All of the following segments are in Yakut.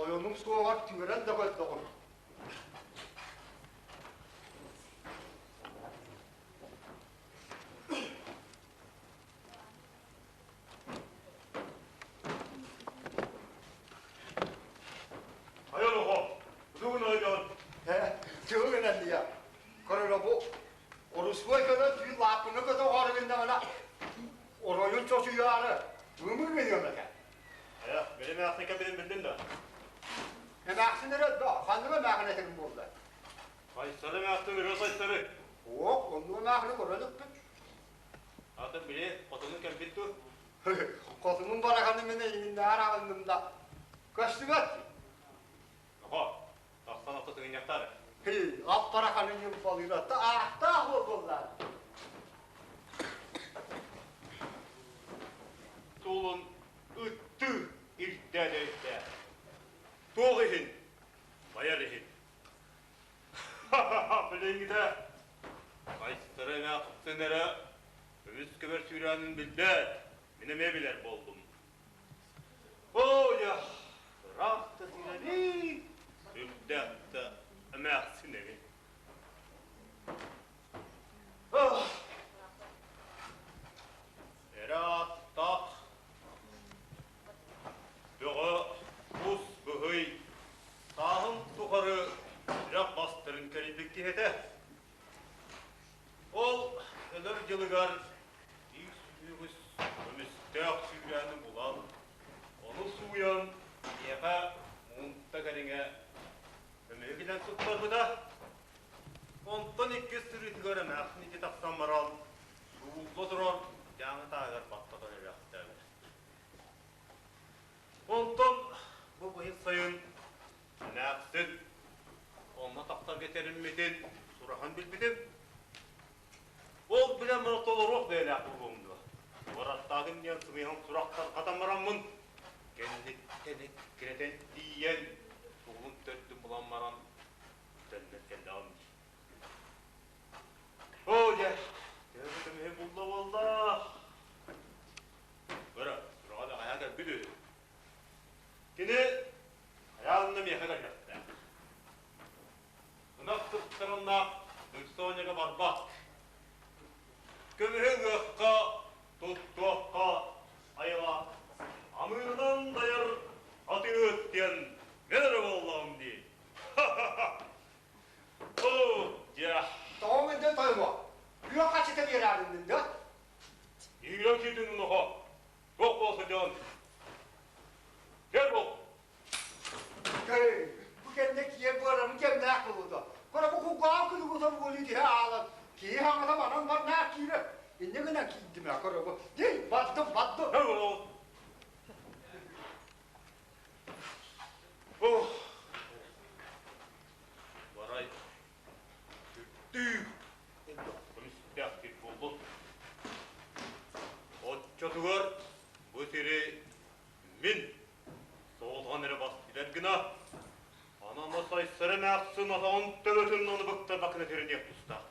Тойонум суоҕар түөрэн да көрдөҕүм. Хайа оҕо, тугун ойдон? Тыгын гынан Көрөрө бу орусуой көрө түүн лааппыны көтөҕөөрү гыннаҕына оройун чочуйаары ымыр гыныам этэ. Хайа, били эмээхсин кэлбитин биллин да? Эмээхсин эрэ да, ханнык эмээхин этэрин буолла? Сайсары эмээхсин ырыа сайсары. Ок, оннук эмээхини көрөн ыппыт. Атын били хотунун кэлбит дуу? Хотунум бараханы мин эйигиннээр аҕынным да көстүбэт. Оҕо, тахсан охто сыгынньахтаары. Хи, ап бараханы ньымпалыыратта аахтаах буоллар. Тулун ыттыы ирдээн өйдөө. Туох иһин, байар иһин. Ха-ха-ха, билиҥҥитэ Айсара эмээхсин эрэ көмүс көбөр сүүрээнин билбэт, мин эмиэ билэр буоллум. Оо, дьэ, ыраах да сирэний, сүрдээх да эмээхсин эбит. Эрэ ааттаах бөҕө ус быһый сааһын тухары сүрэх бастарын кэрийбит киһи этэ. Ол өлөр дьылыгар биир сүһүөҕүс көмүстээх сүүрээни булан, ону сууйан миэхэ муунта кэриҥэ көмүһү килэн туттарбыта. Онтон иккис сырыытыгар эмээхсин ити тахсан баран, суулла турар дьааҥы тааһыгар баттатан өлөөхтөөбүт. Онтон бу быйыл сайын эмээхсин онно тахсарга тэриммитин сураһан билбитим. Ол билэн баран толоруох бэйэлээх буолуом дуо? Бараттаатым диэн сымыйаһын сурахтан хатан бараммын, кэнниттэн эккирэтэн тиийэн, суолун төрдүн булан баран төннөн кэллэҕим дии. Оо дьэ, төһө көмүһү булла буолла. Көрө, сураҕа бэҕэһээ кэлбит үһү. Кини хайаан да миэхэ кэлиэхтээх. Ынах сыптарыннаах Соняга барбат. Көмүһү ылыахха, туттуохха айылаах амыырынан дайар атыыһыт диэн мен эрэ буоллаҕым дии. Оо, дьэ. Тоҕо мындын тойума? Күөх хачыта биэрээриннин да? Иирэн киирдин уноха. Туох буола сылдьаҕын? Кэл бол. Кэй, бу кэннэ киэр буорарын кэмнээх буолута. Кора бу кулгаах күлүгү буолуу тиһэ аалан, киһи хаҥата манан барнаах киирэ. Инньэ гынан киирдим ээ, кора бу. Дей, бардым, бардым. Ох, барай үрдүү көмүстээх сир буолбут. Оччотугар бу сири мин соҕотоҕун эрэ бас билэр гына, анан Сайсары эмээхсин отоҕун төбөтүн ону быктарбаккына тириниэх тустаах.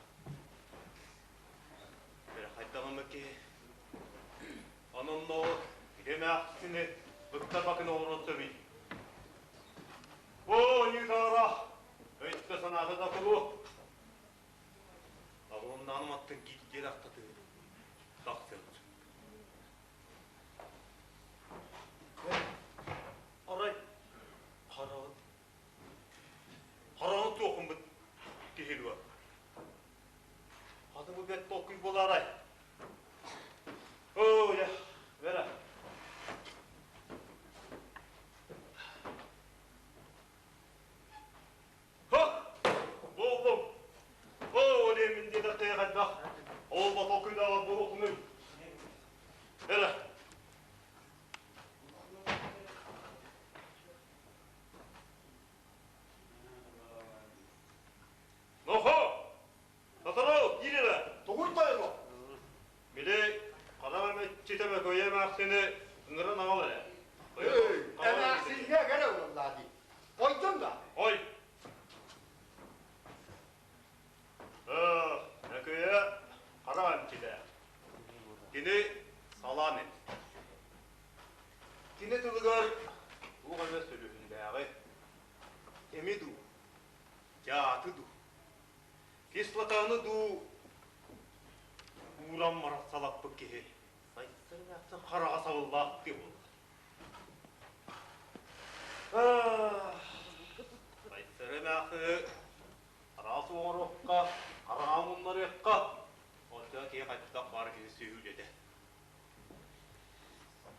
Эрэ хайдаҕына киһи Онон ити эмээхсини быктарбакын оҥоруон сөбүй? Оо, Ньыытаара, өйдө санаата да кулу. Абылыннааным аттын киирдиэр ахтатыы тахсыан сөп. Арай хараҕын хараҕын туохуммут киһи дуо? Хата бу бэрт толкуй буолаарай? Оо, дьэ, Вера. Хох! Буоллум. Оо, диэммин диэтэхтэйэ хайдах? Ол ба толкуйдаабат буолуоххунуй? Вера. Нохо! Сотору киир эрэ. Тугуй тойоно? Били хара эмэччитэ Мөкөйө эмээхсини ыҥыран аҕал эрэ. Эмээхсиҥҥэ кэлэ уоллаа дии. Ойдун да? Ой. Мөкөйө хара эмчитэ. Кини салаан эт. Кини тылыгар туох эмэ сүлүһүннээҕи. Эми дуу, дьааты дуу, кислотаны дуу ууран баран салаппыт киһи сайсары эмээхсин хараҕа сабыллаах дии буолла. Сайсары эмээхсини араас оҥоруохха, хараҥа муннарыахха, онтон киһи хайдах баар киһи сүһүрдэтэ.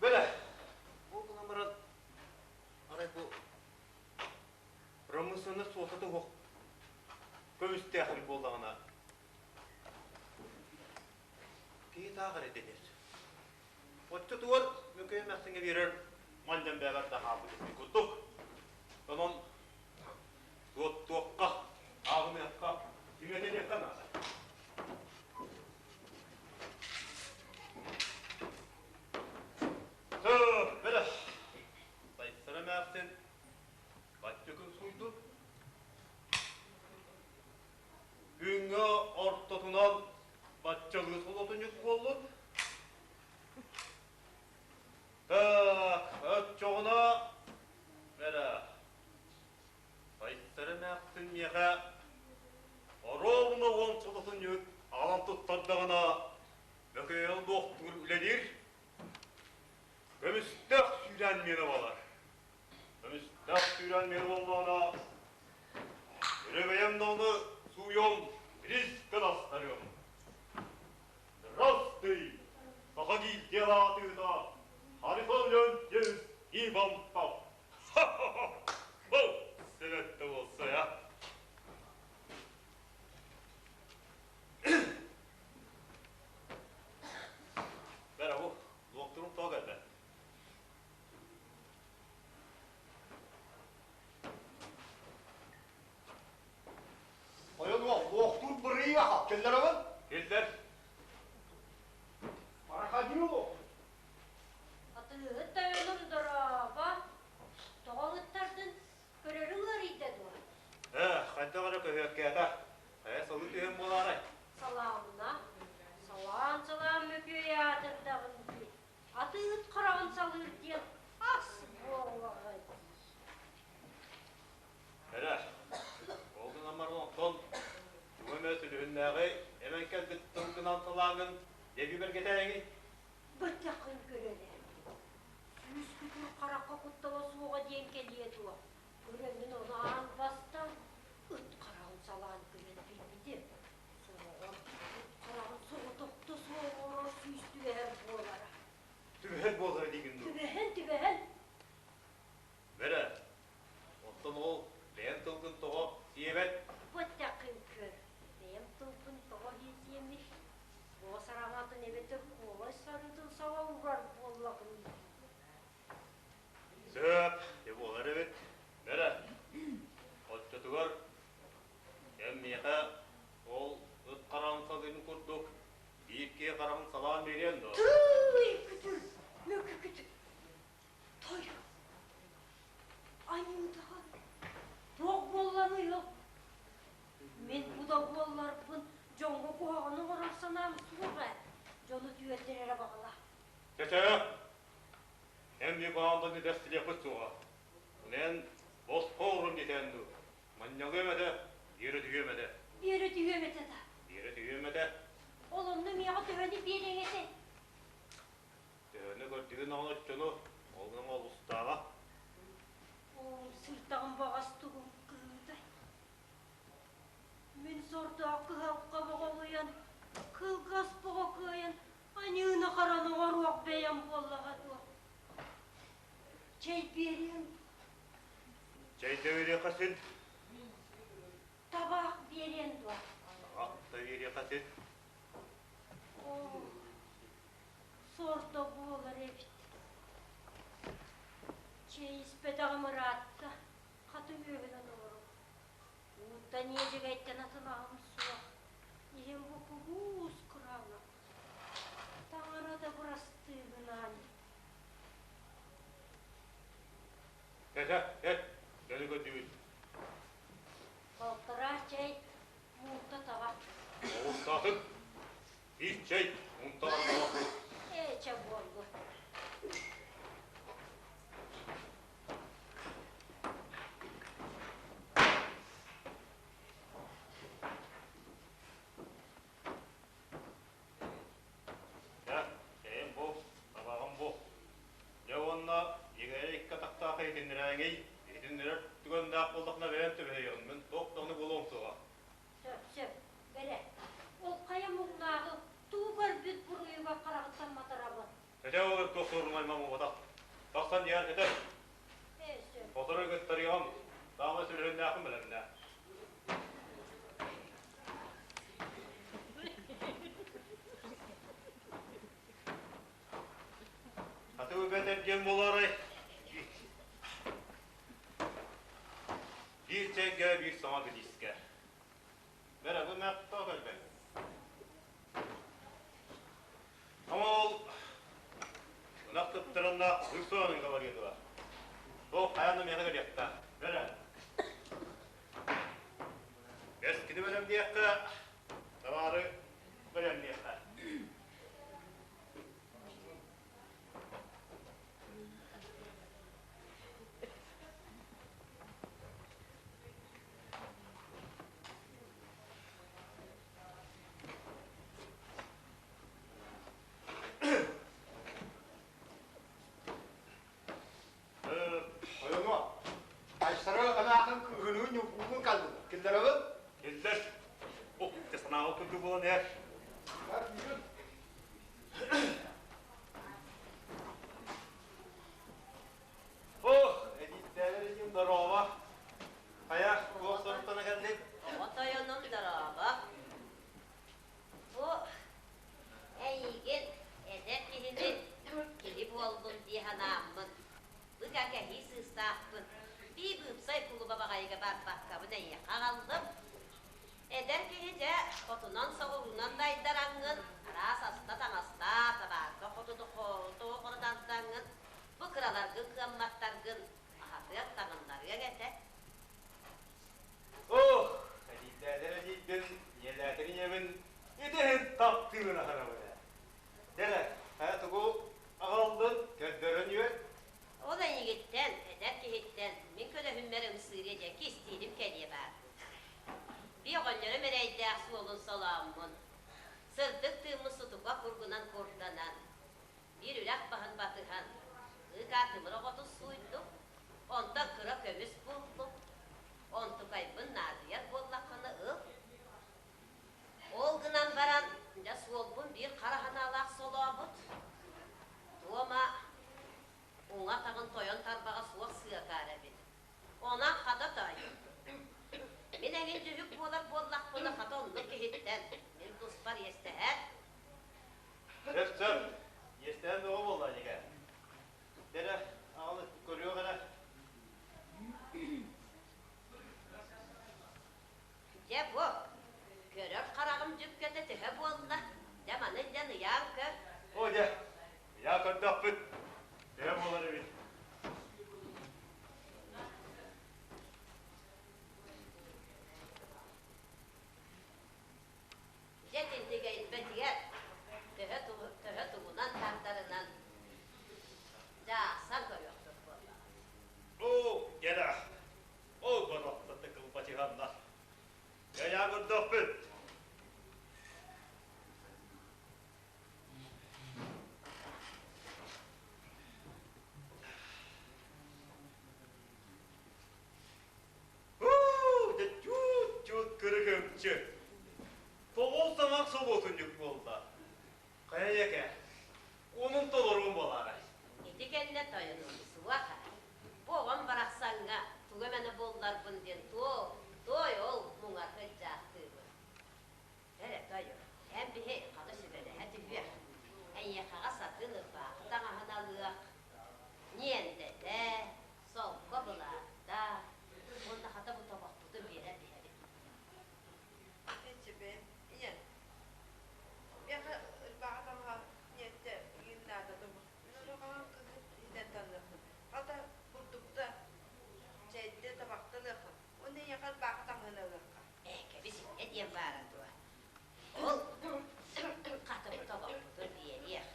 Бэлэ, ол гынан баран арай бу промышленность суолтата суох көмүстээх эбит буоллаҕына, киһи таах эрэ дэнэр. Оччотугар Мөкөй эмээхсиҥҥэ биэрэр манньан бэйэбэр да хаалбыт эбит курдук. Онон суоттуохха, ааҕыныахха, түҥэтэниэххэ наада. Бэлэ, Сайсара эмээхсин бачча күн сууйдун. Күҥҥэ ортотунан баччалыы солотунньук буоллун. Так, оччоҕуна бэрэ Сайсара эмээхсин миэхэ оруобуна уон солотунньук аҕалан туттардаҕына Мөкөйөн луохтуур үлэлиир. Көмүстээх сүүрээн миэнэ буолар. Көмүстээх сүүрээн миэнэ буоллаҕына, өрөбөйөм даҕаны сууйуом, рискэ тастарыам. Здравствуй, саха гильдия аатыыта Харитон Леонтьевич Иванов. Ха-ха-ха! Сибэтте болса я. Бэрэ бу, луохтурум тоҕо кэлбэт. Ойон уол, луохтуур бырыйыаха, киллэрэбин? Киллэр. Проходил. Атыыһыт тойонум дорообо. Тоҕо ыҥыттардын? Көрөрүҥ ыарыйда дуо? Ээ, хайдах эрэ көһүөккээтэ. Ээ, салыы түһэн буолаарай? Салаамына. Салаан-салаан мөкүөй аатырдаҕын дии. Атыыһыт хараҕын салыыр диэн ас буоллаҕа дии. Эрэ, ол гынан баран оттон тугу эмэ сүлүһүннээҕи эмэн кэлбит тылгынан салааҥҥын дьэби бэргэтээҥий? Бытахын көрөрө. Сүүс күтүр харахха куттала суоҕа диэн кэлиэ дуо? Көрөммүн ону аан бастаан ыт хараҕын салаан көрөн билбитим. Сороҕор ыт хараҕын соҕотохто суох оҥорор сүүс түбэһэр буолара. Түбэһэр буолара диигин дуу? Түбэһэн, түбэһэн. Бэрэ, оттон ол бэйэм тылгын тоҕо сиэбэт? Бытахын көр, бэйэм тылбын тоҕо сиэммит? Буос араҥатын эбэтэр куолай сарыытын саҕа уурар буоллаҕым дии. Сөп, дьэ буолар эбит. Бэрэ, оччотугар эн миэхэ ол ыт хараҕын салыырын курдук биир киһи хараҕын салаан биэриэн дуо? Тыый, күтүр, мөкү күтүр. Тойон, аньыытаҕын, туох буолланый ол? Мин бу да буолларбын дьоҥҥо куһаҕаны оҥорор санаам суох ээ. Дьону түөрдэр эрэ баҕалаах. Чэ-чэ, эн биир баандан идэстилиэхпит суоҕа. Эн босхо орун диэтээн дуу, манньалыам этэ, биэрэ түһүөм этэ. Биэрэ түһүөм этэ да. Биэрэ түһүөм этэ. Ол онно миэхэ төһөнү биэриэҥ этэй? Төһөнү көрдүгүн оҕону оччону, ол гынан олустааҕа. Оо, сырдаҕым баҕас тугум кыһыытай. Мин сордоох кыһалҕа боҕолуйан, кылгас боҕо кыайан, аньыыны-хараны оҥоруох бэйэм буоллаҕа дуо? Чэй биэриэҥ? Чэй да биэриэххэ син. Табаах биэриэн дуо? Табаах да биэриэххэ син. Оо, сордо буолар эбит. Чэй испэтэҕим ыраатта, хатыҥ үөһүнэн олоробун. Ууттан иэдьэгэйтэн атылаҕым суох, иһим бу кубуус кураанах. Таҥара да бырастыы гынаан. Кэсэ, эт, дьону көрдүбүт. Балтараа чэй, муунта таба. Оҕустаатын, биир чэй, муунта таба. Ээ, чэ буоллун. Уонна иэгэйэ икки атахтаах иһитиннэрээҥий, иһитиннэрэр түгэннээх буоллахына бэйэм түбэһиэҕим, мин туох даҕаны буолуом суоҕа. Сөп, сөп, бэрэ. Ол хайа муҥнааҕы тугу көрбүт буруйугар хараҕыттан матарабын? Этэ ол туох суорунай буолбатах. Тахсан иһэр этэ. Ээ, сөп. Сотору ыгыттарыаҕым, саамай сүрүннээхпин бэлэмнээ. Аты бэтэр диэн буолаарай? Биир чэйгэ, биир саҥа билиискэ. Бэрэ, бу мээхтoo кэлбэт. Ама ол ынах тыптарыннаах ыксуонун говорила. Туох хайаан да миэхэ кэлиэхтээх. Бэрэ. Бэскини бэлэмниэххэ, табаары бэлэмниэххэ. Ойоҥо, Айсары анаахын кыыһыныын ньукуубун каллын. Киллэрэбин? Киллэр. О, те санааҕа курдук буолан иһэр. Ох, эдиттээлэр иһин дорообо. Хайа, туох соруктана кэллиҥ? Оҕо тойонум дорообо. Бу эйигин эдэр киһини киһи буоллун дии санааммын, быка кэһии сыыстаахпын, бии быыпсай кулуба баҕайыга барбаккабын эйиэхэ аҕаллым. Эдэр киһи дьэ хотунан-соҕуруунан дайдараҥҥын, араас аста-таҥастаа, табаарга хоту-хоро тардаҥҥын, бу кыраларгын кыамматтаргын аһатыах таҥыннарыаҥ этэ. Ох, эдиийдээтэр эдиийбин, ийэлээтэр ийэбин, итиһин таптыырын аһарабын ээ. Дьэ, хайа тугу аҕаллын, көрдөрөн үөр. Ол эйигиттэн, эдэр киһиттэн, мин көлөһүммэр ымсыырыа диэн кистиирим кэлиэ баар. Би оҕонньорум эрэйдээх суолун солооммун, сырдык тыыммын сутука кургунан курданан, биир үрэх баһын батыһан, ыкаа тымыр оҕотун сууйдум, онтон кыра көмүс буллум, онтукайбын наадыйар буоллаххына ыл. Ол гынан баран, дьэ суолбун биир хара санаалаах солообут, туома уҥа атаҕын тойон тарбаҕа суох сыакаар эбит. Онон хата тоойуом, мин эҥин дьүһүк буолар буоллахпына хата оннук киһиттэн мин туспар иэстэһэр. Сөп, сөп. Иэстэһэн бөҕө буолла эдьигэ. Дэрэ, аҕалы көрүөх эрэ. Дьэ бу, көрөр хараҕым дьүккэтэ төһө буолла? Дьэ маны дьэн ыйаан көр. О дьэ, ыйаа көрдөхпүт. Төһө буолар эбит? Дьэ итинтигэйбэтигэр төһө, төһө тугунан тардарынан дьаахсан көрүөхпүт буоллаҕа. Оо, Гера, ол бодохтото кылбачыһаннар. Дьайаа көрдөхпүт. Уу, дьэ чуут-чуут кырыгымчы. Тоҕус тамах солуотунньук буолла. Хайа ийэкэ, онун толоруум буолаарай? Ити кэннэ тойонум суох Бу оҕом барахсаҥҥа тугу эмэни булларбын диэн туой ол муҥар сылдьаахтыыбын. Эрэ тойон, эн биһи хата сүбэлэһэ түһүөх. Эйиэхэҕэ сатыын ырбаахы таҥаһын алыах, ньиэндэтэ, солко былаатта уонна хата бу тобохпутун биэрэн биһэбит. Эчэбэ, ийэ, миэхэ ырбааҕы таҥаһа ньиэнтэ игин наада тобох. Мин урукаҕа кыһын иһинэн таныахпын. Хата бурдукта, чэйдэ табахтаныаххын. Уонна эйиэхэ ырбаахы таҥаһын ылыахха. Ээ, кэбис инньэ диэн баара дуо? Ол хата бу тобохпутун биэриэх.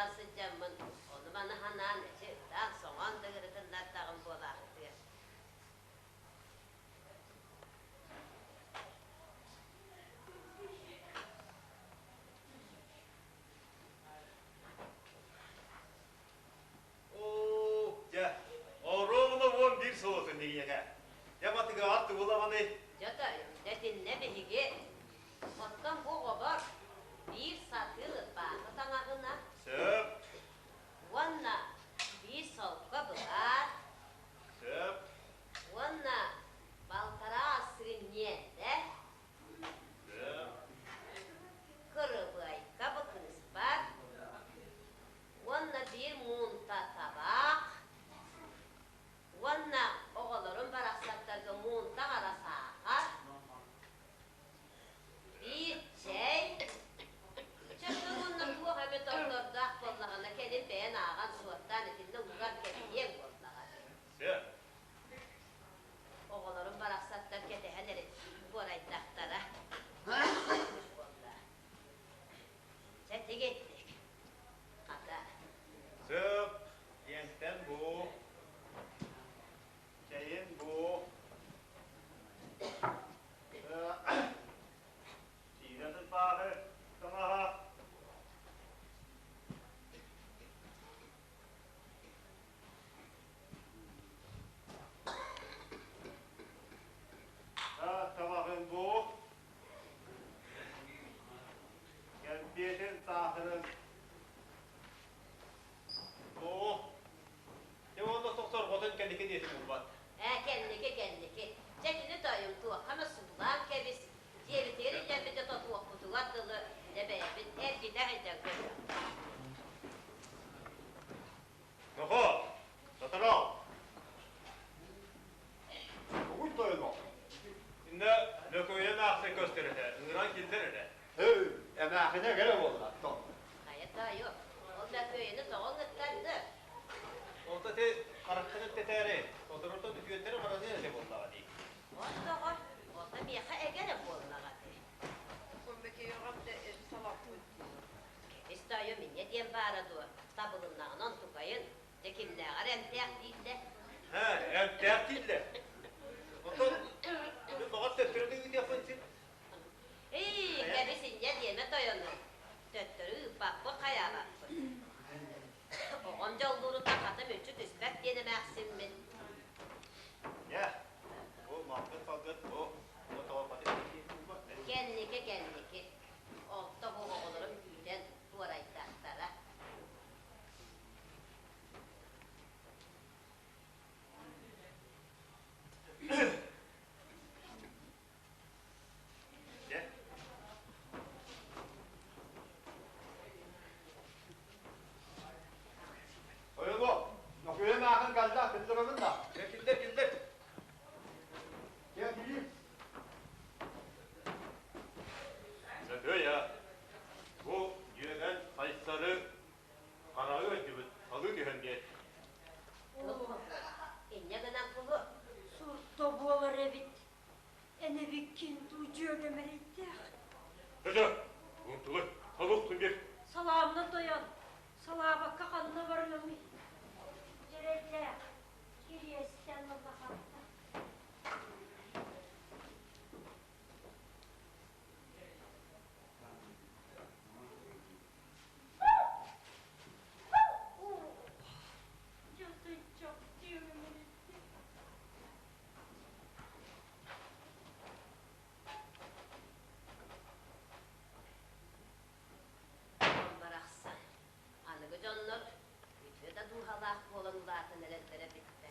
буолан сылдьаммын, ону-маны санаан эчи ытаан-соҥоон да ыарытыннардаҕым буолаахтыа. Оо, дьэ, оруобуна 11 сыл эйиэхэ. Дьэ, батыгаҕар тубулаҕыный? Дьэ, тойон, дэтиннэ биһиги. Оттон бу оҕобор биир сатыы ырбаахы таҥаһына Сөп. уонна биир солко былаат Сөп. уонна балтараа сырынньиэннэ Сөп. кырыбыайка бу кыыспар уонна биир муунта табаах уонна оҕолорум барахсаттарга муунта хара саахар, биир чэй, чөкөр уонна туох эмэ тордордоох буоллаҕына кэлин бэйэн ааҕан суоттаан итиннэ ууран кэбиһиэҥ буоллаҕа. Сөп. Оҕолорум барахсаттар кэтэһэн эрэ буорайдахтара. Буолла. Чэ, тигиттик. Хата. Сөп. Диэнтэн бу. Чэйин бу. Сиинэ сыппааҕы таҥаһа. Табаҕын бу. Кэмпиэтин саахарын. Оо, дьэ уонна сорҕотун кэнники диэти булбат. Ээ, кэнники, кэнники. Дьэ кини тойум туохха эмэ суулаан кэбис, дьиэбитигэр илдьэммитэ тотуохпутугар дылы дьэ бэйэбит эргитэ сылдьан көрүөхпүт. Нохоо, сотору. Тугуй тойоно? Иннэ Лөкөйөн аахса көстөр этэ, ыҥыран киллэр эрэ. Эй, эмээхинэ кэрэ буолла, то. Хайа тойо, ол Лөкөйөнү тоҕо ыҥыттарды? Ол да ти хараххын өттэтээри, соторутан үтүөттэрэ бараныа этэ буоллаҕа дии. От тоҕо, ото миэхэ эгэрэ буоллаҕа дии. Кэбис тойо минньэ диэн баара дуо, табылыннаҕына онтукайын, дьэ кимнээҕэр эмтээх дииллэр. Һэ, эмтээх дииллэр. Оттон мин баҕар төттөрү да ыытыахпын син. Ии, кэбис инньэ диэмэ тойону. Төттөрү ыыппаппыт хайаабаппыт. Оҕом дьоллууруттан хата мүччү түспэт диэн эмээхсиммин. Дьэ, бу малгыт-салгыт бу Кэнники, кэнники. Орто бу оҕолорум күүтэн туорайдахтара. Дьэ. Ойобо, нохуйа маахын калла, киллэрэбин да. Дьэ, киллэр, киллэр. Дьэ, киир. Сөтүөйэ, бу дьүөгэн Сайсары хараҕы өттүбүт салыы түһэн биэр. Инньэ гынан кулу. Сурто буолар эбит. Эн эбиккин дуу дьүөгэм эрэйдээх. Сөтө, унтулы, салуохтун биэр. Салаамна тойон, салаабакка ханна барыамый? Дьэрэйдээх, кириэстэн улахатта. Ятыччах дьүөгэм Барахсан, аныгы дьоннор үтүө да дууһалаах буолан улаатан эрэллэрэ бүттэ.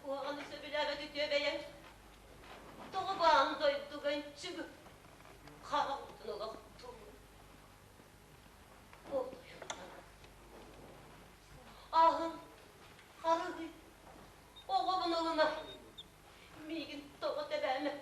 Куһаҕаны сөбүлээбэт үтүө бэйэҥ тоҕо баан дойдуга ынчыгы хараҕытын олохтуун. Ол тойоннорун аһын харыһый оҕобун ылына миигин тоҕо тэбээмэ.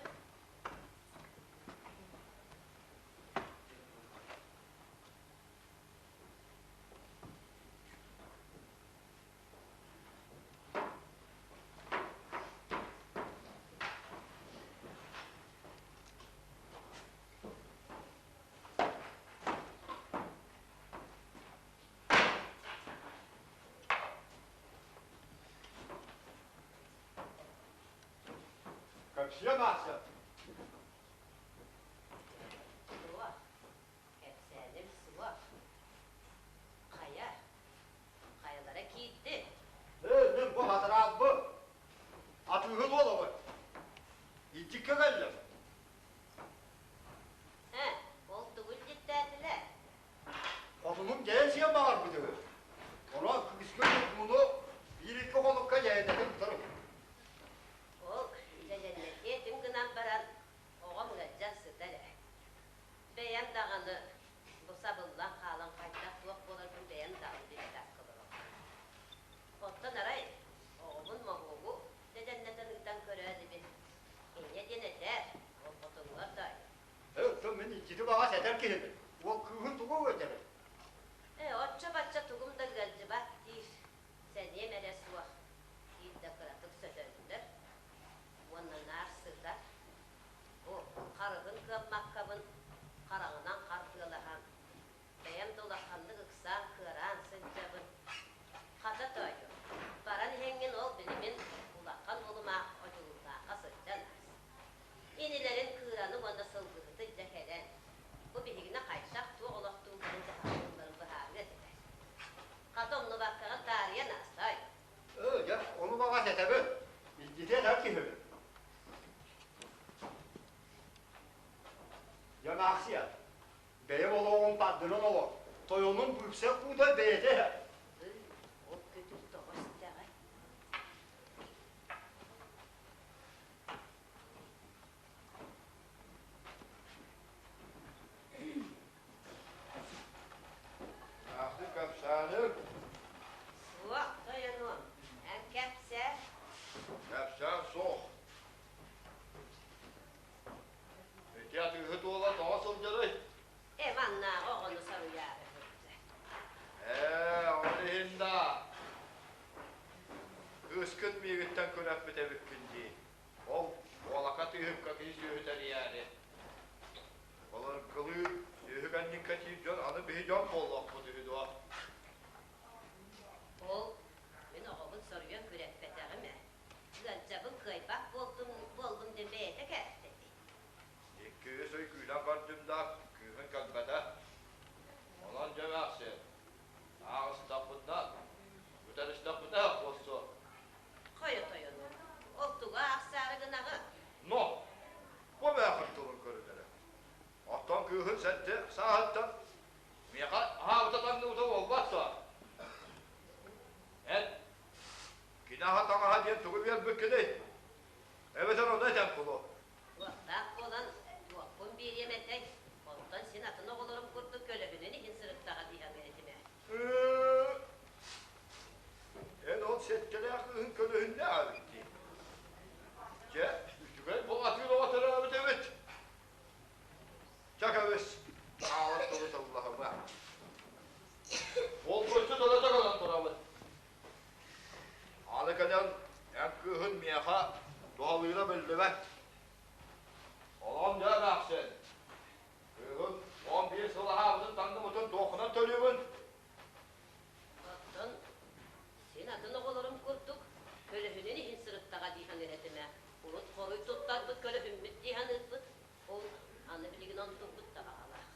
Кэпсиэ Мася. Суох. Кэпсээним суох. Хайа, хайалара киирди? Ээ, мин бу хатырааппын. Атыыһыт уолабын. Итиккэ кэллим. Ээ, ол тугу илдьиттээтилэр? Хотунум дьэйэн сиэн баҕарбыт үһү. Онон кыыска муну биир-икки хонукка дьэйэннэтин утарым. Ол дьэдьэннэтиэ этим гынан баран, оҕом ыалдьан сытар ээ. Бэйэм даҕаны бу сабыллан хаалан хайдах-туох буоларбын бэйэм даҕаны билбэккэ олоробун. Оттон арай оҕобун моһуогу дэдэннэтэн ыытан көрөө инибин. Инньэ диэн этээр, ол хотуҥҥар да Ээ, оттон мин иччити баҕас этэр киһибин. Уол кыыһын тугу этэрий? Ээ, оччо-бачча тугум да ыалдьыбат диир. Сэниэм эрэ суох. Биир да кыратык сөтөллөр. Уонна наар сытар. Бу харыгын кыаммаккабын хараҕынан хардыалаһан, бэйэм да улаханнык ыксаан кыараан сылдьабын. Хата тоойуом, баран иһэҥҥин ол били мин улахан уолумаах Одьулууннаахха сылдьан аас. Инилэрин кыыраны уонна сылгыһыты илдьэ кэлэн, бу биһигини хайдах туох олохтуулларын-дьаһахтыылларын быһаарыа этилэр. Хата умнубаккаҕын таарыйан аастай. Ээ, дьэ, ону баҕас этэбин. Илдьити этэр киһибин. Дьэ, Максия, бэйэм олоҕун тардынан олор. Тойонун быыпсар куута бэйэтэ иһэр. Ол көтүр тоҕо истэҕэй? Аахты кэпсээниҥ? Суох, тойонуом. Эн кэпсээ. Кэпсээн суох. Ити атыыһыт уола тоҕо сылдьарый? Э, маннааҕы оҕону соруйаары сылдьар. Ээ, ол иһин да. Кыыскын миигиттэн күрэппит эбиккин дии. Ол уолака тыыһыкка киһи сүөһү тэрийээри. Былыргылыы сүөһү кэнниккэ тиир дьон аны биһи дьон буоллахпыт үһү дуо? Ол мин оҕобун соруйан күрэппэтэҕим ээ. Ыалдьабын кыайбат буолтум буоллум диэн бэйэтэ кээстэ дии. Икки-үс ый күүтэн көрдүм да, кыыһын кэлбэтэ. Онон дьэ эмээхсин, ааҕыстахпытына, бүтэристэхпитинэ буолсу. Хайа тойону, ол туга аахсаары гынаҕын? Но, бу эмээхсин тылын көрүнэрэ. Оттон кыыһын сэттэ сааһыттан миэхэ аһаабыта таҥныбыта буолбат дуо? Эн кини аһа таҥаһа диэн тугу биэрбиккиний? Эбэтэр ону этэн кулу. Уохтаах буолан туохпун биэриэм этэй, онтон син атын оҕолорум курдук көлөһүнүн иһин сырыттаҕа дии саныыр этим ээ. Эн ол сэттэлээх кыыһын көлөһүннээх эбит дии. Дьэ, үчүгэй бу атыыр оҕо төрөөбүт эбит. Чэ кэбис, таалар тылы тыллаһыма. Болгуччу төлөтө гынан турабын. Аны кэлэн эн кыыһын миэхэ туһалыыра биллибэт. Онон дьэ эмээхсин, кыыһын 11 сыл аһаабытын таҥныбытын туоххунан төлүүбүн? Оттон син атын оҕолорум курдук көлөһүнүн иһин сырыттаҕа дии саныыр этим ээ. Урут хоруй туттарбыт көлөһүммүт дии саныырбыт. Ол аны билигин онтукпут да баҕалаах.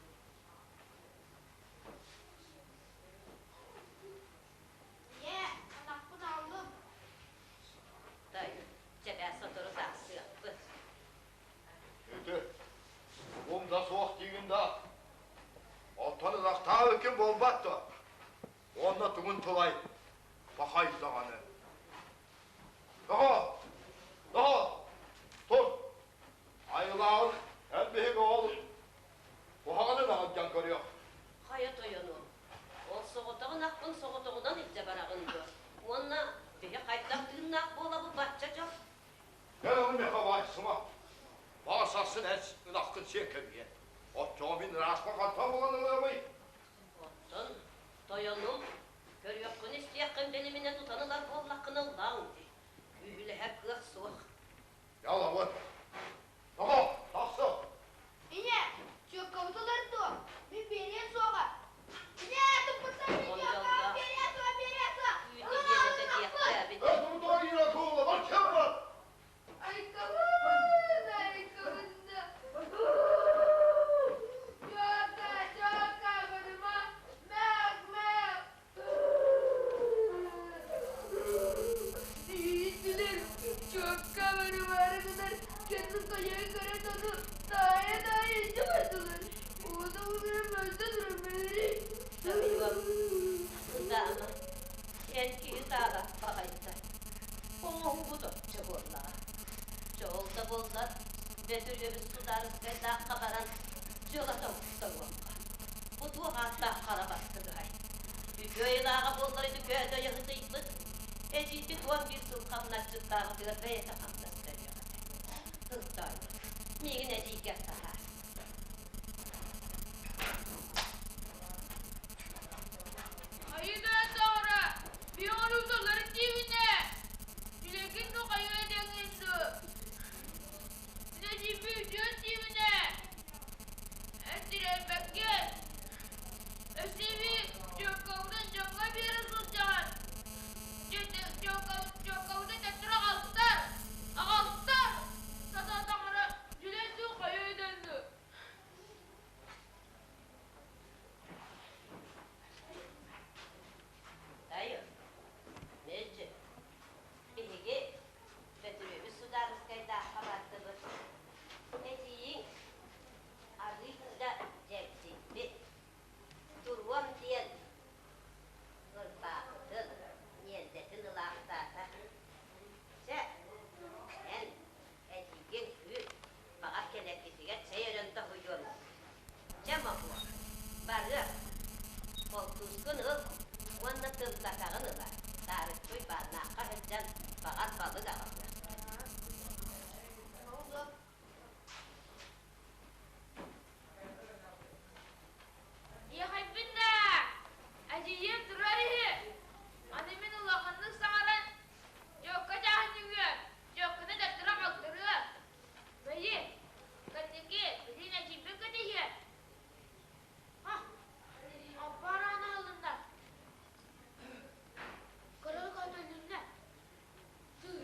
Ийээ, атахпын ааллым. Тай, чэбээ сотору тахсыахпыт. Ити, тугум да суох диигин да, оттон ынахтаах иккин буолбат дуо? Уонна тугун тылай, пахай даҕаны. Тоҕо? Ынахпын соҕотоҕунан илдьэ бараҕын дуо? Уонна биһи хайдах тыыннаах буолабыт бачча дьон? Эн ону миэхэ баайсыма. Баҕар сарсын эн ынаххын сиэн кэбиһиэ. Оччоҕо мин ырааспар хантан булан ылыамый? Оттон тойонум, көрүөххүн-истиэххин билиминэ тутан ылар буоллаххына ыллаҥ дии. Күүһүлэһэр кыах суох. Ялабыт. Тоҕо? Тахсы. Ийэ, чүөккэбит ылар дуо? Мин биэриэ суоҕа. Ийэ, туппуттар мин чүөккэҕэ биэриэ суоҕа, биэриэ суоҕа. Үүтэ биэрэтэ диэхтээбит. Айкабын, айкабын да. Чүөккэ, чүөккэ, барыма. Мэк, мэк. Иһиттилэр, чуокка барымаары гынар, кэннин хайыы көрөн ону таайа-таайа илдьэ бардылар. Уота уларым мөлтө турар Ытаама, эн киһи таабат баҕайыта. Оҥоһуубут оччо буоллаҕа. Дьол да буоллар, Бөтүрүөбүс судаарыскайдаахха баран дьыалата оҥосторуохха. Бу туох ааттаах хара баттыгыһай? Үтүө айылааҕа буоллар ити көөдөйө ытыйбыт, эдьиийбит 11 сыл хамначчыттааҕытыгар бэйэтэ хамнастарыах этэ. Ылтаайа, миигин эдьиийгэр таһаар. Айыда тоҕора, биоҕоруталар тиибинэ, билигин нухайа дэҥин ду. Билэдьиппи үтүөн тиибинэ, Эттирэрбэккин, өссө дьоккобутун дьоҥҥо биэрэ сылдьаҕын. Дьоккобутун төттөрү аҕалтар, аҕалтар! Сатаатаҕына дьүлэй дуу хайа өйдөннү. Дайы, мэлдьи, биһиги Бөтүрүөбүс судаарыскайдаахха бардыбыт. Эдьиийиҥ арыый да дьэбдийбит. Туруом диэн ырбаахытын, ньиэрдэтин ылаахтаата. Чэ, эн эдьиийгин күүт, баҕар кэлэргитигэр чэй өрөн тоһуйуом. Чэ, Моһуок, барыах. Холтуускун ыл уонна тымтатаҕын ыла, таарыччы Уйбааннаахха сылдьан баҕар балык аҕалыа. Иэхэйбин да, эдьиийим турар үһү. Аны мин улаханнык саҥаран, дьокко дьааһынньыгыа, дьоккону даттара халтырыа. Бэйи, кэнники билин эдьиийбин кэтэһиэ. Ха, аппараана аһылынна. Кырыл көтөлүннэ. Тыы.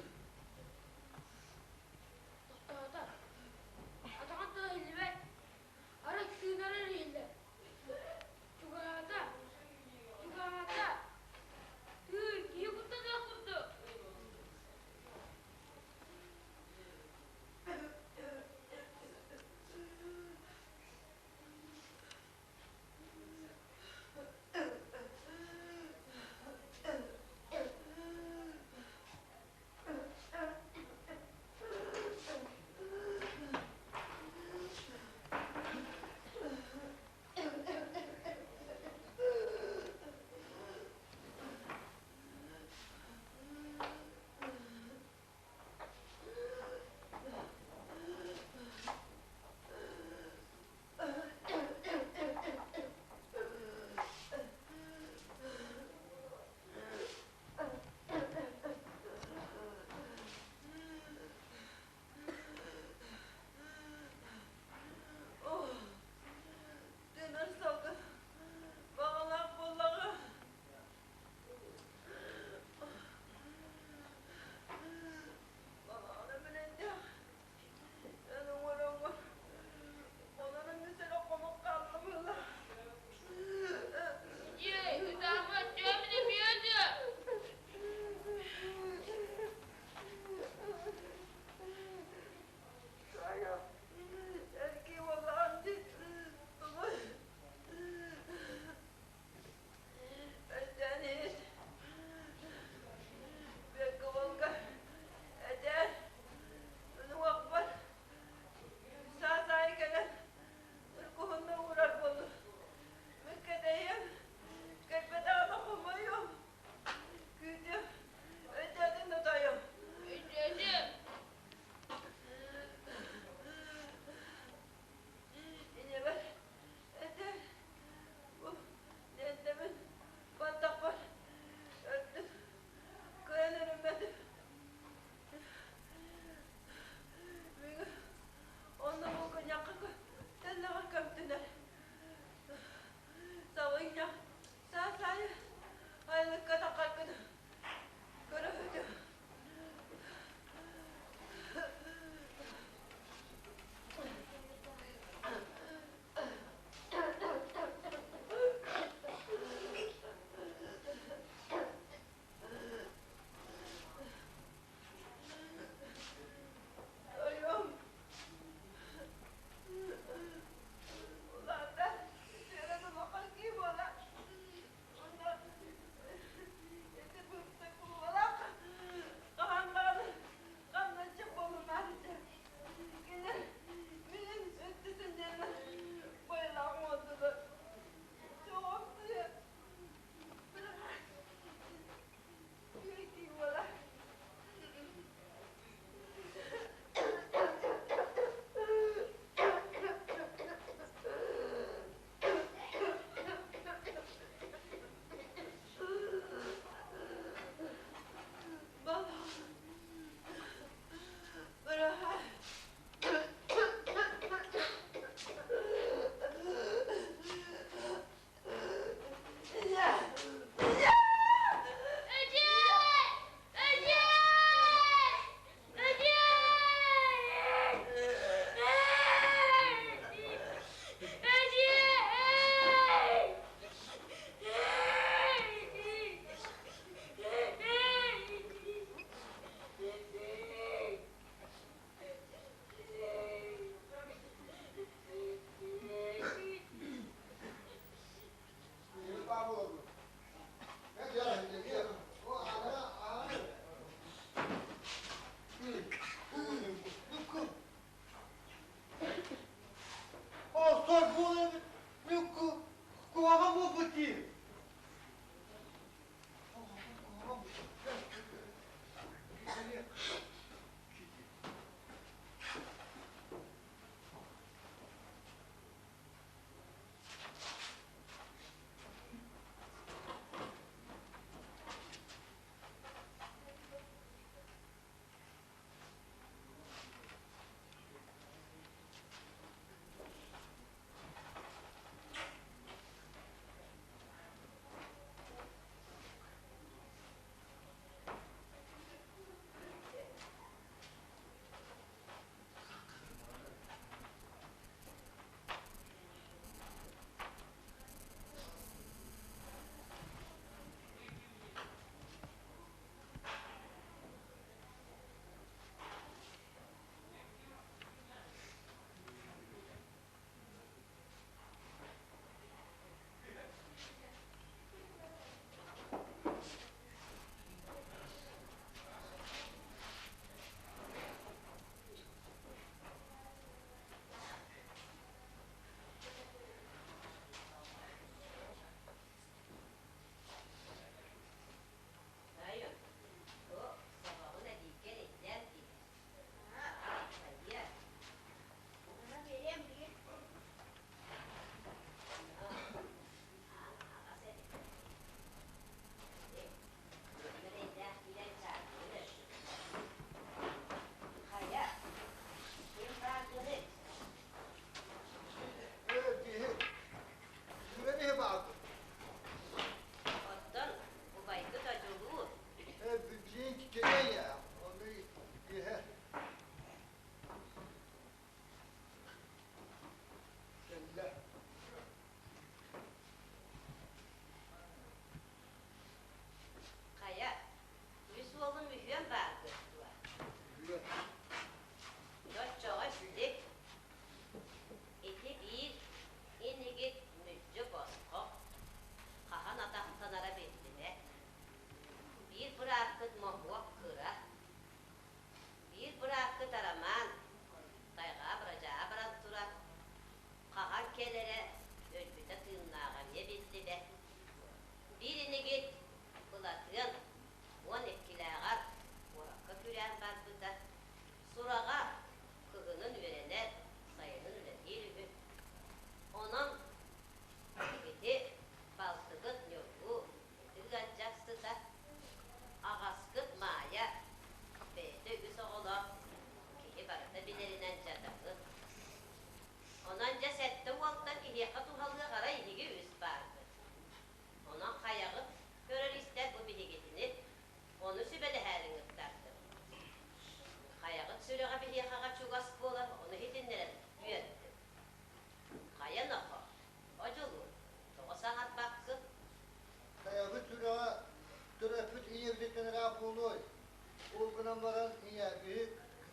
гынан баран ийэ биһи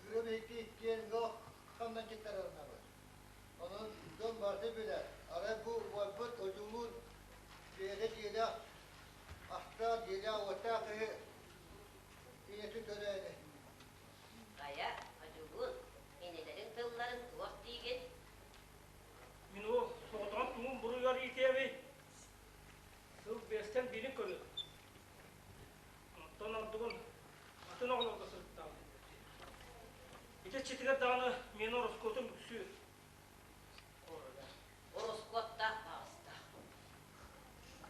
кыра биһикки иккиэн ыал хамначчыттарынабыт. Онон дьон барыта билэр. Арай бу убайбыт одьулуун бэйэтэ дьиэлээх астаах, дьиэлээх-уоттаах киһи ийэтин төрөөтө. Хайа, одьулуун, инилэриҥ тылларын туох диигин? Мин ол соҕотоҕун тугун буруйугар иитиэбий? Сыл биэстэн биирин көрүөм. Онтон ордугун атын оҕолорго сырыттаҕым. Ити иччитигэр даҕаны миэнэ ороскуотум үксүүр. Ороскуоттаах баҕастаах.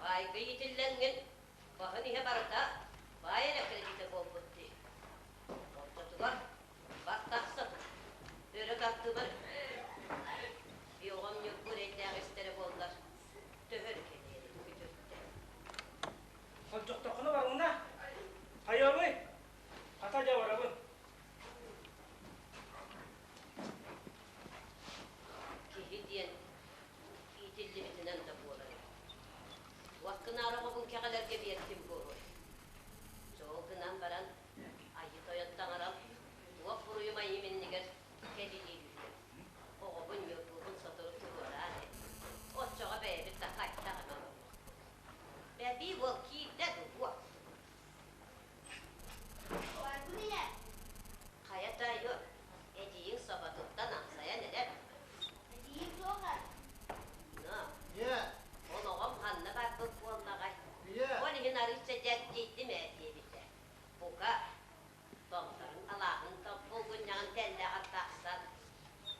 Баайга иитиллэҥҥин баһын иһэ барыта баай эрэ кредитэ буолбут дии. Ортотугар бар тахса тур. Өрө тардыбар Биоҕом ньургу эрэйдээх истэрэ буоллар, төһө эрэ кэлиэрин күтүрдэ. Холдьохтоххуна барымына. Хайыамый? Хата дьэ барабын. Киһи диэн иитиллибитинэн да буолар эбит. Туох гынаары оҕобун кэҕэлэргэ биэртим буолуой? Дьол гынан баран, Айыы Тойон таҥарам туох буруйум айыым иннигэр кэлилиир үһү. Оҕобун Ньургуһун сотору туруораан эр. Оччоҕо бэйэбит да хайдах эмэ олоруохпут. Бэбии уол киирдэ дуо? Барбын ийэ. Хайа таайыа, эдьиийиҥ соботуттан амсайан эрэр. Эдьиийим суох ээ. Но, Ийэ, ол оҕом ханна барбыт буоллаҕай? ийэ, Ол иһин арыычча дьэрдийдим ээ диэбитэ. Бука, Томторун алааһын булгунньаҕын тэллэҕэр тахсан,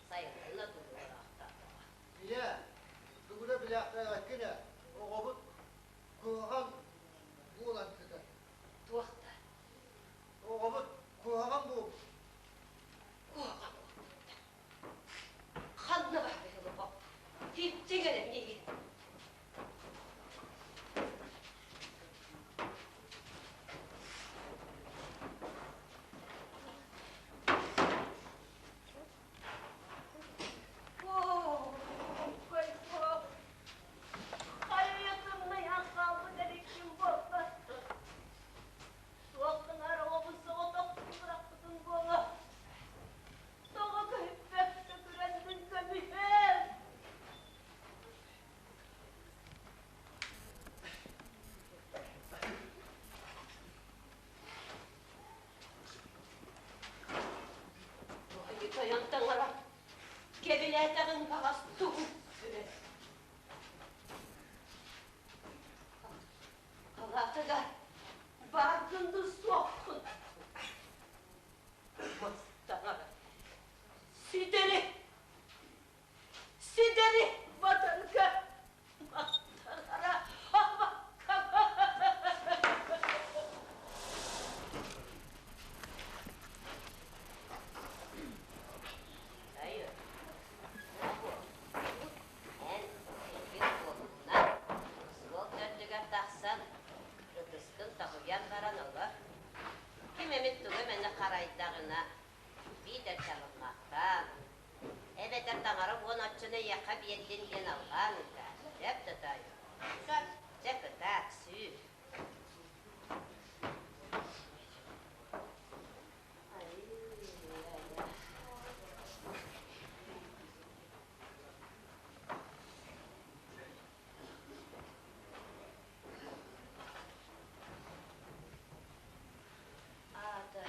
сайыннарын отуулаахтаатаҕа. Ийэ, тугу да билээхтээбэккин ээ, оҕобут куһаҕан буолан сытар. Туох да? Оҕобут куһаҕан буолбут. Куһаҕан буолбут да. Ханна баар оҕо? Киттиҥ эрэ миигин. Хайыйатыннайан хаалбыт эбиккин буолбаттар. Туох гынар оҕобун соҕотохтуу бырахпытын буолуо. Тоҕо көһүппэккэ күрэндин көмүһүм. Ой, тойон таҥара, кэбилээтэҕиҥ баҕас тугу сүрэ. Халаатыгар бааргын да суоххун. Мас таҥара, ситэри Ситэри батарга махтанара Айы, эн илгин буолумна, суол төрдүгэр тахсан, ытыскын тоһуйан баран олор. Ким эмит тугу эмэни харайдаҕына, биитэр чаҕыллахтаан, Эбэтэр таҥара уон оччону эйиэхэ биэрдин диэн алҕаан ыытаар. Сөп да тоойуом. Сөп. Дьэ кытаат, сүүр. Аата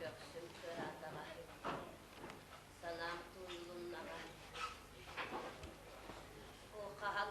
Көхсүм кыараатаҕа, санаам тууйулуннаҕа. Оо, хаһан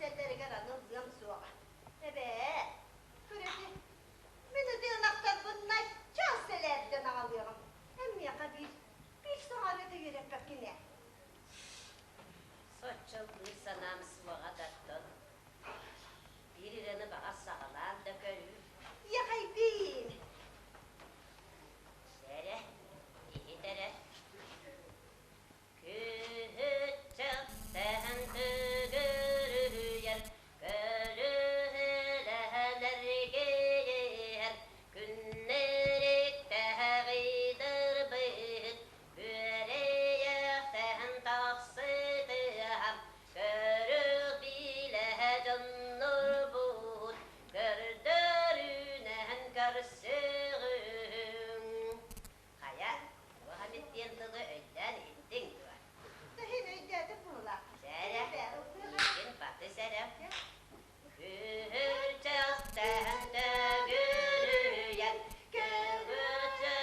Кэпсэллэригэр аны ыллыам суоҕа. Эбээ, көрөтү, мин ити ынахтарбын наччаас сэлээрдэн аҕалыаҕым. Эн миэхэ биир, биир саҥаны да үөрэппэккин ээ. Соччо ыллыыр санаам суоҕа да оттон биир ырыаны баҕар саҕалаан да көрүү. Иэхэйбиин! Сэрэ, иһит эрэ. Күһүччэхтэһэн төгүрүйэр, көлүһэлэһэн эргийэр, күннэриктэҕидырбыт, күөрэйэхтэһэн тахсытыһам, көрүк билэ дьоннорбут, көрдөрүнэн көрсүҕүҥ. Хайа, туох эмит диэн тылы өйдөөн иһиттиҥ дуо? Тэһин өйдөөтүм буолла. Сэрэ, миигин батыс эрэ. Күһүрчэхтээн төгүрүйэн, көҕүччү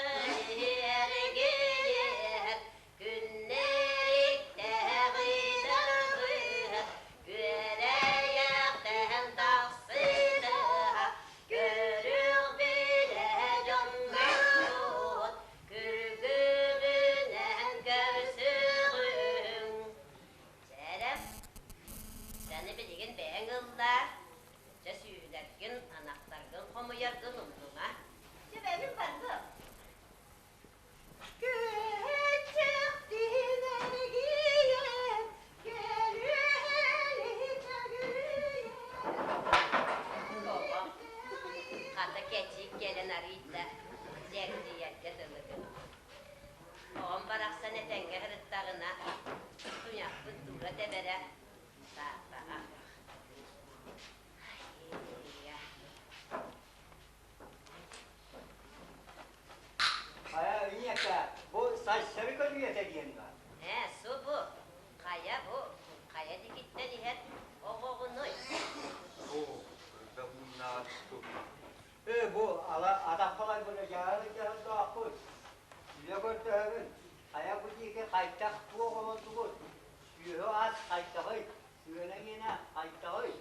эргийэр, күннэриктэҕи дарбыһа, күөрэйэхтээн тахсытыһа, көрүөх билэ дьоннорбут, күргүбүнэн көрсүҕүҥ. Чээрэ, саны билигин бэйэҥ ыллаа, дьэ сүүһүлэргин, анахтаргын хомуйаргын умнума. Дьэ бэйэбин барбыам. Күһүччэхтиин эргийэн, кэлүөһэлиһи төгүрүйэн, Тоҕо? Хата кэчик кэлэн арыйда, дьэгдьийэргэ дылыгын. Оҕом барахсан этэҥҥэ сырыттаҕына, туйахпыт туура тэбэрэ саарбаҕа. Хайа ийэкэ, бу сарсары көрүөтэ диэн баар. Ээ, субу, хайа бу, хайа дикиттэн иһэр оҕоҕунуй? Оо, бэҕууннаах Ээ, бу ала атахпалар была дьаһал-дьаһалдаахпыт. Үлэ көрдөһөбүн. Хайа бу диэки хайдах туох олордугут? Сүөһү ас хайдаҕый? Сыана гиэнэ хайдаҕый?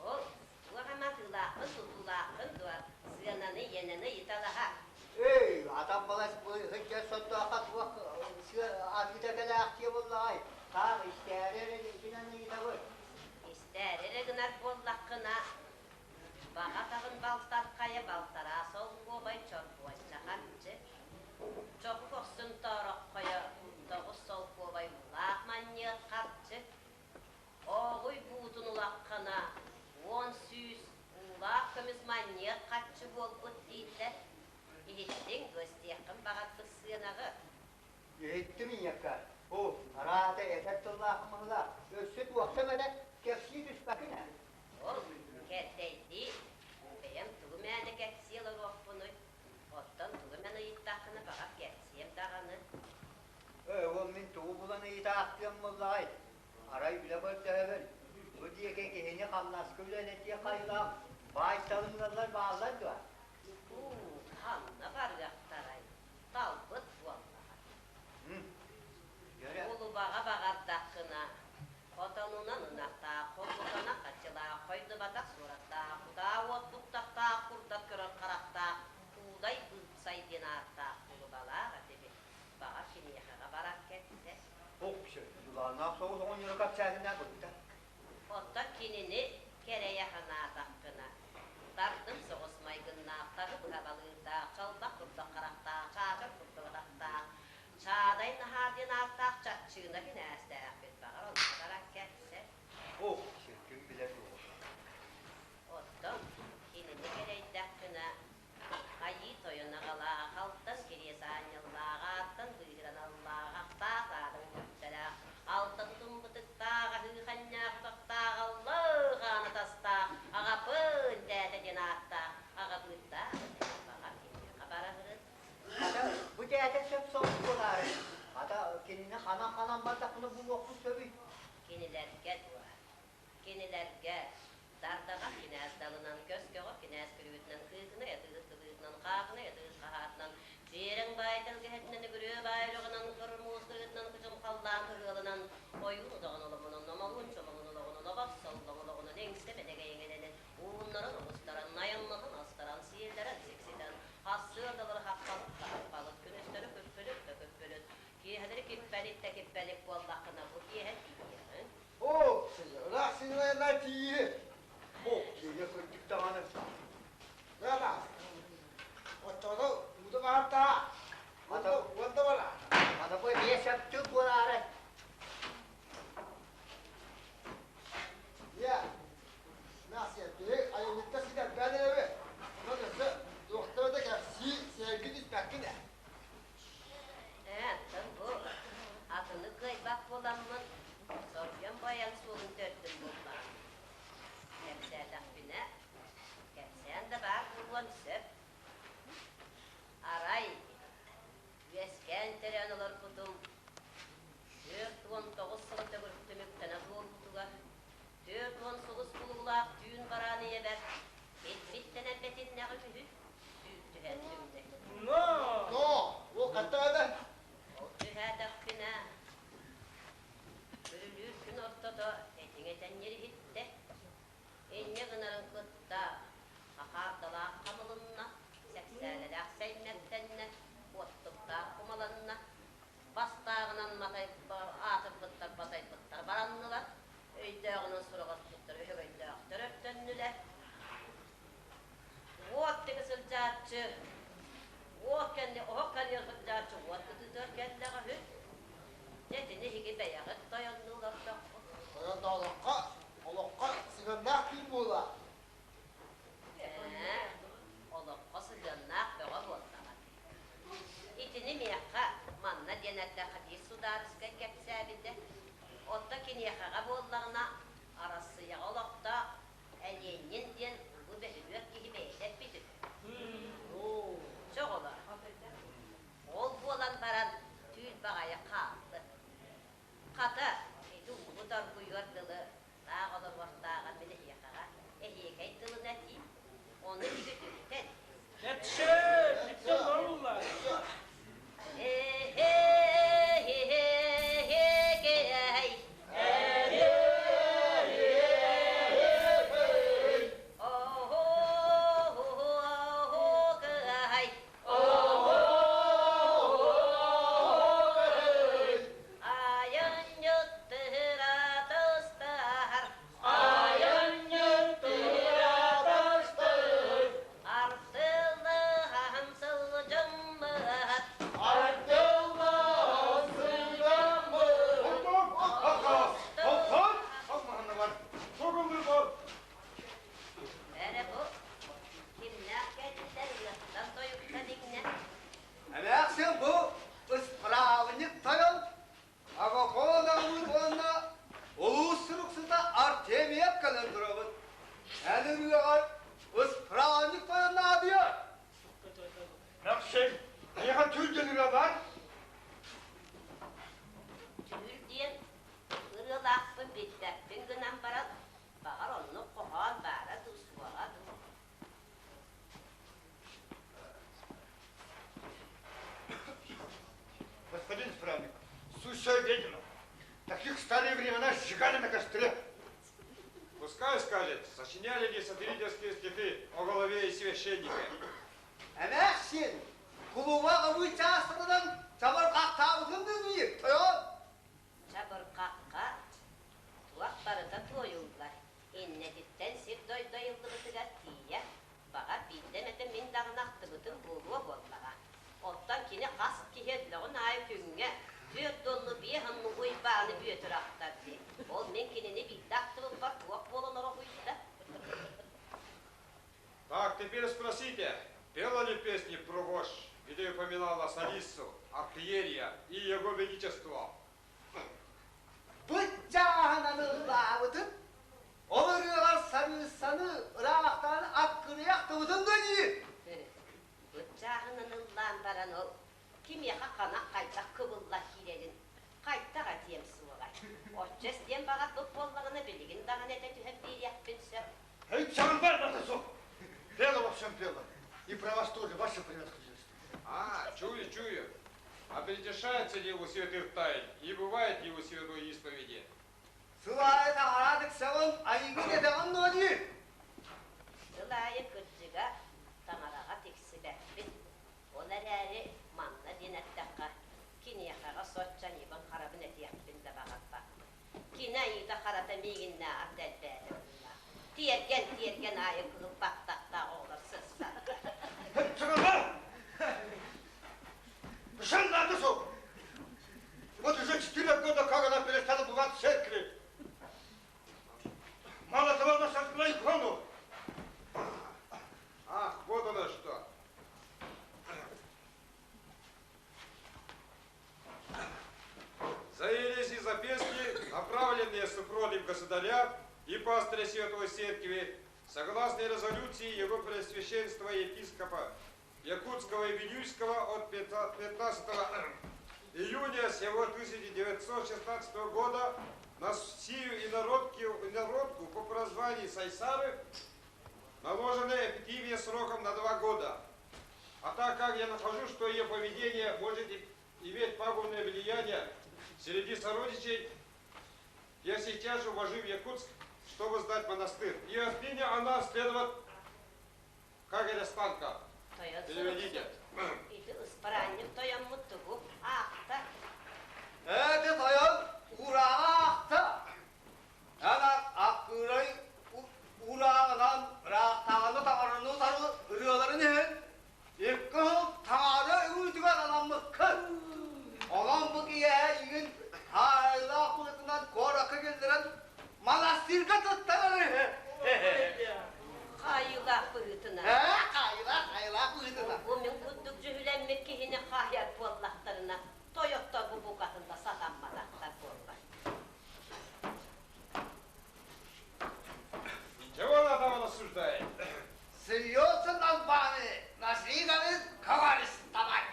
Ол туох эмэ атыылааххын, тутуулааххын дуо? Сыананы, иэнэни ыйыталаһа. Эй, атах балас сылдьар сордооххо туох атыыта кэлээхтиэ буоллаҕай? Таах истээри эрэ итинэн ыйытабыт. Истээри эрэ гынар буоллаххына, баҕа атаҕын балтархайа балтараа солкуобай чорбуонча харчы, чоку көхсүн тоороххойо 9 солкуобай уулаах манньыат харчы, Ооҕуй буутун улаххана 10 сүүс уулаах көмүс манньыат харчы буолбут дииллэр. Иһиттиҥ дуо истиэххин баҕарбыт сыанаҕы? Иһиттим ийэккэ. Оо, араата этэр тыллаах мыһылаах. Өссө туохтан эрэ кэпсии түспэккин ээ. Ол кэрдэйдии, бэйэм тугу мээнэ кэпсии олоруохпунуй? Оттон тугу эмэн ыйыттаххына баҕар кэпсиэм даҕаны. Ээ, ол мин тугу булан ыйытаахтыам буоллаҕай? Арай үлэ көрдөһөбүн. Бу диэки киһини хамнаска үлэлэтиэх хайылаах баай талымналар бааллар дуо? Уу, ханна барыахтарай? Талбыт буоллаҕа. Дьөрө. Кулубаҕа баҕардаххына, хотонунан ынахтаах, холбутанах хаччылаах, хойдубатах суораттаах, кутаа уот куттахтаах, курдат көрөр харахтаах, Куудай Быыпсай диэн ааттаах кулубалаах этибит. Баҕар киниэхэҕэ баран кэлсэ. Ох, дьулааннаах соҕус оҕонньору кэпсээтинэ бытта. Оттон кинини кэрэйэ санаатаххына, тардым соҕус майгыннаах, тары быһа балыырдаах, чалбах курдук харахтаах, чаачар курдук атахтаах, Чаадай Наһаа диэн ааттаах чаччыына кинээстээхпит, баҕар онно баран кэлсэ. Ох, ким билэр дуо? Оттон кинини кэрэйдэххинэ, Айыы Тойон аҕалаах, алтан кириэс аанньаллаах, ааттан быыһыран аллаах, ахтаах аадаҥ түптэлээх, алта тутумбутуктаах, аһыы ханньаах утахтаах, аллаах аана тастаах, аҕапын тээтэ диэн ааттаах, аҕабыыттаах баҕар киниэхэ бараһырын. Хата, бу тээтэ сөп соҕус буолаары. Хата, кинини ханан-ханан бардахпына булуохпун сөбүй? Кинилэргэ дуо? Кинилэргэ Дардаҕа кинээс далынан, көскөҕө кинээс күлүүтүнэн, кыыкынай атыыһыт кыбыытынан, хаахынай атыыһыт хаһаатынан, дьиэрэҥ баай тэлгэһэтинэн, үгүрүө баай үрэҕинэн, кыр муус кырыытынан, кучум халлаан кырыалынан, ойуун удаҕан оломунан, номолуун чомоҥун олоҕунан, обот соллоҥ олоҕунан, Илтэкиппэлик буоллаххына бу киэһэ тиийиэҕиҥ. Оо, ыраах сыҥалайаннар тиийиэ. Оо, киэҥэ кырдьык даҕаны. Ыраах. Оччоҕо уута баартаа. Уонда бара. Ата бу эмиэ сөптүк буолаары. Ийэ, Настя, биһи айыллыттан ситэрбээн эрэбит. Онон өссө туохтара да кэпсии, сэргии түспэккин ээ. Ээ, оттон бу атыны кыайбат буоламмын, соруйан байан суолун төрдүн буллаҕым. Кэпсээтэхпинэ, кэпсээн да баар буолуон сөп. Арай, үөскээн төрөөн олорбутум 49 сыл төгүрүк түмүктэнэ туолбутугар, 40 сулус булуулаах түүн бараан ийэбэр билбиттэнэн бэтиннэҕим үһү, түүл түһэн түмдэ. Но! Но! Ол хаттаҕына? Ол түһээтэхпинэ, күрүлүүр күн ортото этиҥ этэн иһиттэ. Инньэ гынарын кытта хахаардалаах хамылынна, сэксээлэлээх сэймэктэннэ, уоттуктаах кумаланна, бастааҕынан аатырбыттар батайбыттар бараннылар, өйдөөҕүнэн сураҕаспыттар өһөгөйдөөхтөр өртөннүлэр. Уот диэки сылдьааччы, уот кэнни оһох кэннигэр сылдьааччы уот кытыытыгар кэллэҕэ үһү. Дьэ итини эһиги бэйэҕит тойоннуулардаххыт. Тойонноолоххо олоххо сыһыаннаах түүн буолаа. Ээ, олоххо сыһыаннаах бөҕө буоллаҕа. Итини миэхэ манна диэн эрдэххэ биир судаарыскай кэпсээбитэ. Оттон киниэхэҕэ буоллаҕына Арассыыйаҕа олохтоох Элиэнньин диэн улуу бөһүлүөк киһи бэйэтэ эппит үһү. Чэ оҕолор, ол буолан баран түүл баҕайы хаалды. Хата, ити уубут оргуйуор дылы таах олоруохтааҕар мин эһиэхэҕэ эһиэкэй тылын этиим, ону иһиги үтүктэн. Этшэ, бүттэн барулла. Э-хе-хе-хе-хе-хей. О-хо-хо-хо-кыай. Айанньыт тыратыстар. Айанньыт тыратастыр. Артылаһан сылдьаммыт. Артылаһан сылдьаммыт. Холкон! Холкон! Холкон! Эрэ бу кимнээх кэллилэр ыаттан тойуктан иҥнэ. Эмээхсин бу ыспыраабынньык тойон Агафон аҕабыт уонна улуус суруксута Артемьев кэлэн турабыт. Эн ырыаҕар ыспыраабынньык тойон наадыйар. Мэхсим, эйиэхэ түүл диэн ырыа баар? Түүл диэн ырыалаахпын билбэппин гынан баран, баҕар оннук хоһоон баара дуу, суоҕа дуу. Господин исправник, сущая ведьма. Таких в старые времена сжигали на костре. Пускай скажет, сочиняли ли сатирические стихи о голове и священнике. Эмээхсин, кулуба ыбыы чаастарынан чабырҕахтаабытын диир, тойон. Чабырҕахха туох барыта туойуллар. Иннэтиттэн сир-дойду айыллыбытыгар тиийэ, баҕар биирдэ эмэтэ мин даҕаны ахтыбытым буолуо буоллаҕа. Оттон кини хас киһи өллөҕүн аайы күҥҥэ түөрт уонну биэс онну Уйбааны Бүөтүр ахтар дии. Ол мин кинини биирдэ ахтыбыппар туох буолан ороһуйда? Так, теперь спросите, пела ли песни про вождь, где упоминала Сарису, Архиерия и его величество? Быччааһынан ыллаабытын, ол ырыаҕар сарыыссаны ыраахтан аккырыйахтыбытын да дии. Быччааһынан ыллаан баран ол кимиэхэ ханах хайдах кыбылла киирэрин хайдах этиэм суоҕай. Оччо истиэн баҕарбыт буоллаҕына билигин даҕаны этэ түһэн биэриэхпин сөп. Эй, чаҥбар суох! Пела во всем пела. И про вас тоже, ваше превосходительство. А, чую, чую. А причащается ли у святых тайн и бывает ли у святой исповеди? Сыл аайы таҥараадык ыксаҕын, айыгын этэҕин дуо дии? Сыл аайы кырдьыга таҥараҕа тиксибэппин. Ол эрээри манна диэн эттэххэ, киниэхэҕэ соччо аньыыбын-харабын миигиннээҕэр да элбээтэ быһыылаах. Тиэргэн тиэргэн аайы кыһыл баттахтаах оҕолор сырсаллар. Пошел на душу! Вот уже 4 года, как она перестала бывать в церкви. Мало того, она сожгла икону. Ах, вот оно что. За ереси записки, направленные супротив государя и пастыря Святой Церкви, согласно резолюции его Преосвященства епископа Якутского и Вилюйского от 15 июня сего 1916 года на сию инородку по прозванию Сайсары наложена эпитимия сроком на 2 года. А так как я нахожу, что ее поведение может иметь пагубное влияние среди сородичей, я сейчас же увожу в Якутск, чтобы сдать монастырь. И отныне она следует как арестантка. Тойон Переведите. Ити ыспараанньык тойоммут тугу аахта? Ээ, тойон уурааҕы аахта. Ана аккыырай уурааҕынан ыраахтааҕыны таҥараны утары ырыаларын иһин 2 сыл таҥара үҥүүтүгэр анаммыккын. Онон бу киэһэ эйигин хаайыылаах быһыытынан куоракка киллэрэн монастырьга туттарар үһү. Хаайыылаах быһыытынан. Ээ, хаайыылаах, хаайыылаах быһыытынан. Бу мин курдук дьүһүлэммит киһини хаайар буоллахтарына, тойоттор бу букатын да сатамматахтар буоллар. Чего она там рассуждает? Смеется над вами, нашли, говорит, кого арестовать.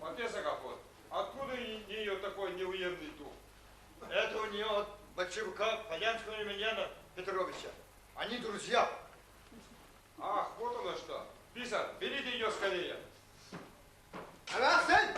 Отец Агафон, откуда у нее такой неуемный дух? Это у нее от большевика Полянского Емельяна Петровича. Они друзья. Ах, вот оно что. Писарь, берите ее скорее. Эмээхсин!